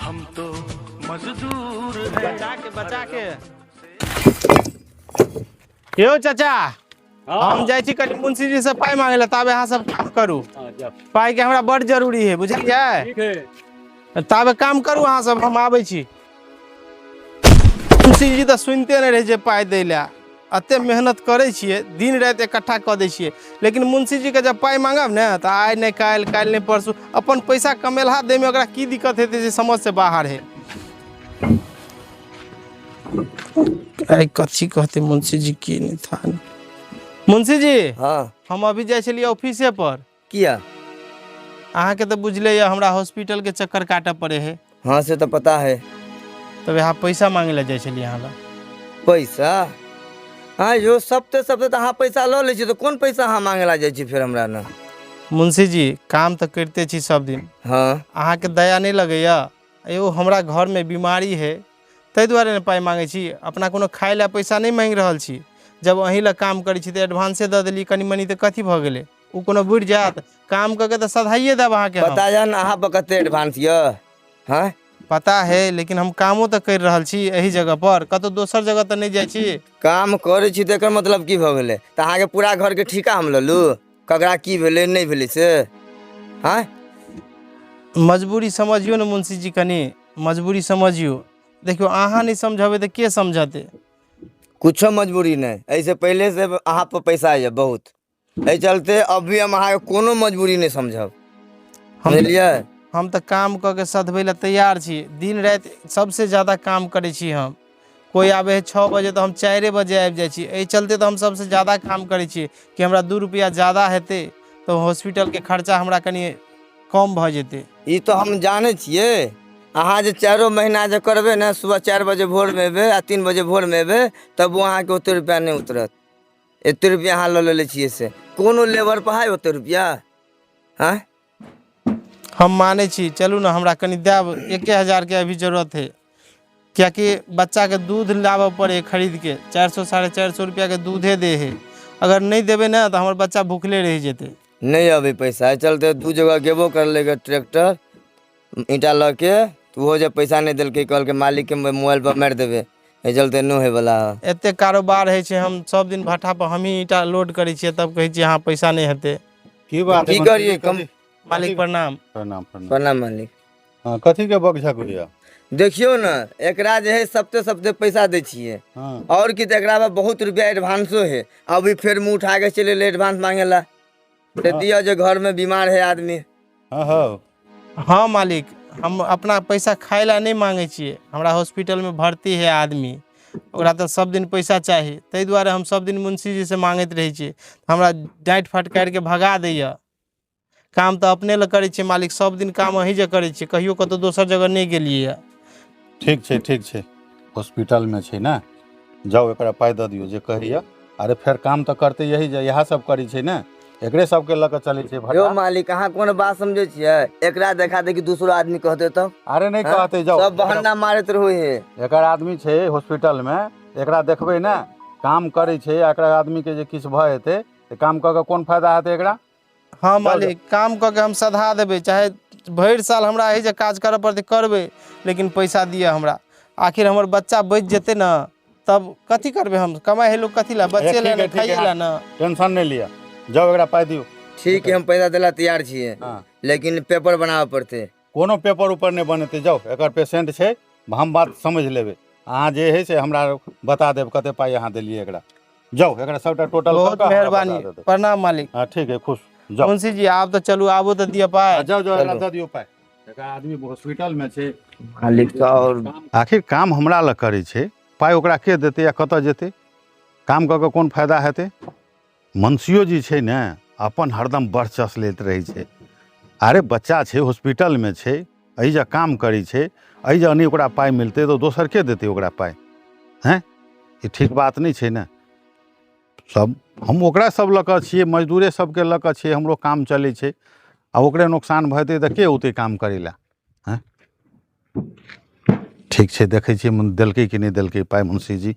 हम तो मजदूर हैं। बचा के, बचा के। यौ चाचा, हम जाइ छी कनि मुंशी जी से पाइ मांगे ला, ताबे अहाँ सब काम करू। पाइ के हमरा बड़ जरूरी है, बुझलियै? ठीक है। ताबे काम करू अहाँ सब, हम आबै छी। मुंशी जी तऽ सुनिते नहि रहै छै पाइ दै लए। एते मेहनत करै छियै, दिन राति इकट्ठा कऽ दै छियै, लेकिन मुंशी जीके जब पाइ मांगब ने तऽ आइ नहि काल्हि, काल्हि नहि परसू। अपन पैसा कमेलहा दैमे ओकरा की दिक्कत हेतै से समझसँ बाहर है। आइ कथी कहतै मुंशी जी, की नहि था नहि। मुंशी जी। हाँ। हम अभी जाइ छलियै ऑफिसे पर। किया? अहाँके तऽ बुझले यऽ, हमरा हॉस्पिटलके चक्कर काटऽ पड़े है। हाँ, से तऽ पता है। तब यहाँ पैसा मांगे लए जाइ छलियै अहाँ लग। पैसा? हाँ यो, सप्ते सप्ते तऽ अहाँ पैसा लऽ लै छी, तऽ कोन पैसा अहाँ मांगे ला जाइ छी फेर हमरा ने? मुंशी जी, काम तऽ करिते छी सब दिन। हाँ। अहाँके दया नहि लगैया? एगो हमरा घरमे बीमारी है, ताहि दुआरे ने पाइ मांगै छी। अपना कोनो खाइ लए पैसा नहि मांगि रहल छी। जब अहीं लए काम करै छी तऽ एडवांसे दऽ देली कनि मनि, तऽ कथी भऽ गेलै? ओ कोनो बुड़ि जायत? काम कऽ के तऽ सधाइए देब अहाँके हम। पता यऽ ने अहाँ पर कते एडवांस यऽ? हाँ। पता है, लेकिन हम कामो तऽ करि रहल छी एहि जगह पर, कतहु दोसर जगह तऽ नहि जाइ छी। काम करै छी तऽ एकर मतलब की भऽ गेलै? तऽ अहाँके पूरा घरके ठीका हम लऽ लू, ककरा की भेलै नहि भेलै से? हाँ। मजबूरी समझियौ ने मुंशी जी, कनि मजबूरी समझियौ। देखियौ, अहाँ नहि समझेबै तऽ के समझतै? कुछो मजबूरी नहि। एहिसँ पहिलेसँ अहाँ पर पैसा यऽ बहुत, एहि चलते अभी हम अहाँके कोनो मजबूरी नहि समझब। हम बुझलियै? हम तऽ काम कऽ के सधबै लए तैयार छी। दिन राति सबसँ ज्यादा काम करै छी हम। कोइ आबै है 6 बजे तऽ हम 4 बजे आबि जाइ छी। एहि चलते तऽ हम सबसँ ज्यादा काम करै छी कि हमरा 2 रुपैआ ज्यादा हेतै तऽ हॉस्पिटलके खर्चा हमरा कनि कम भऽ जेतै। ई तऽ हम जानै छियै, अहाँ जे 4 महीना जे करबै ने, सुबह 4 बजे भोरमे एबै आ 3 बजे भोरमे एबै, तब अहाँके ओते रुपैआ नहि उतरत। एते रुपैआ अहाँ लऽ लेले छियै, से कोनो लेबर पर है ओते रुपैआ? आँय? हम मानै छी। चलू ने, हमरा कनि देब, 1000के अभी जरूरत है, कियाकि बच्चाके दूध लाबऽ पड़े खरीदके। 400, 450 रुपैआके दूधे दे है। अगर नहि देबै ने तऽ हमर बच्चा भूखले रहि जेतै। नहि अबै पैसा, एहि चलते 2 जगह गेबो करलै गे ट्रैक्टर ईंटा लऽ के, तऽ ओहो जे पैसा नहि देलकै, कहलकै मालिकके मोबाइल पर मारि देबै, एहि चलते नहि होइवला है। एते कारोबार होइ छै, हम सब दिन भट्ठा पर हमही ईंटा लोड करै छियै, तब कहै छियै अहाँ पैसा नहि हेतै। की बात? की करियै कम? मालिक, प्रणाम। प्रणाम, प्रणाम। प्रणाम मालिक। हाँ, कथी के बगझक होइया? देखियौ ने, एकरा जे है सप्ते सप्ते पैसा दै छियै। हाँ। और की, तऽ एकरा पर बहुत रुपया एडवांसो है। अभी फेर मुँह उठा के चलि एलै एडवांस मांगे ला। से दिअ जे घर में बीमार है आदमी। हाँ हाँ। हाँ मालिक, हम अपना पैसा खाइ ला नहि मांगै छियै। हमरा हॉस्पिटलमे भर्ती है आदमी, ओकरा तऽ सब दिन पैसा चाही, ताहि दुआरे हम सब दिन मुंशी जी से मांगैत रहै छियै। हमरा डाँटि फटकारिके भगा दैया। काम तऽ अपने लए करै छियै मालिक, सब दिन काम अहीं जे करै छियै, कहियो कतहु दोसर जगह नहि गेलियै यऽ। ठीक छै, ठीक छै। हॉस्पिटलमे छै ने, जाउ एकरा पाइ दऽ दियौ जे कहैया। अरे फेर काम तऽ करतै यही जे इएह सब करै छै ने, एकरे सबके लऽ कऽ चलै छै यौ भट्टा। मालिक, अहाँ कोन बात समझै छियै? एकरा देखा देखी दूसरो आदमी कहतै तब? अरे नहि हाँ? कहतै, जाउ। सब बहाना मारैत रहै है। एकर आदमी छै हॉस्पिटलमे, एकरा देखबै ने काम करै छै, आ एकरा आदमीके जे किछु भऽ जेतै तऽ काम कऽ कऽ कोन फायदा हेतै एकरा? हाँ मालिक, काम कऽ के हम सधा देबै, चाहे भरि साल हमरा एहि जे काज करऽ पड़तै करबै, लेकिन पैसा दिअ हमरा। आखिर हमर बच्चा बचि जेतै ने तब कथी करबै हम? कमाइ है लोक कथी लए? बच्चे ठीक लए है, ने, ठीक है। खाइए लए ने। टेंशन नहि लिअ, जाउ एकरा पाइ दियौ। ठीक है, हम पैसा देला तैयार छियै। हाँ। लेकिन पेपर बनाबऽ पड़तै। कोनो पेपर उपर नहि बनेतै, जाउ, एकर पेशेंट छै, हम बात समझ लेबै। अहाँ जे है से हमरा बता देब कते पाइ अहाँ देलियै एकरा। जाउ, एकरा सबटा टोटल बहुत कऽ कऽ हमरा मेहरबानी। बता देतै। प्रणाम मालिक। हाँ ठीक है, खुश जाउ। मुंशी जी, आब तऽ चलू, आबो तऽ दिअ पाइ। हाँ, जाउ जाउ, एकरा चलू। दऽ दियौ पाइ। एकर आदमी हॉस्पिटल मे छै। मालिक तऽ आओर आखिर काम हमरा लग करै छै, पाइ ओकरा के देतै आ कतऽ जेतै? काम कऽ कऽ कोन फायदा हेतै? मुंशियो जी छै ने, अपन हरदम वर्चस्व लैत रहै छै। अरे बच्चा छै, हॉस्पिटलमे छै, एहि जे काम करै छै, एहि जे नहि ओकरा पाइ मिलतै तऽ दोसर के देतै ओकरा पाइ? हैं, ई ठीक बात नहि छै ने। सब हम ओकरा सब लऽ कऽ छियै, मजदूरे सबके लऽ कऽ छियै, हमरो काम चलै छै, आ ओकरे नोकसान भऽ जेतै तऽ के औतै काम करै लए? हैं, ठीक छै, देखै छियै देलकै कि नहि देलकै पाइ मुंशी जी।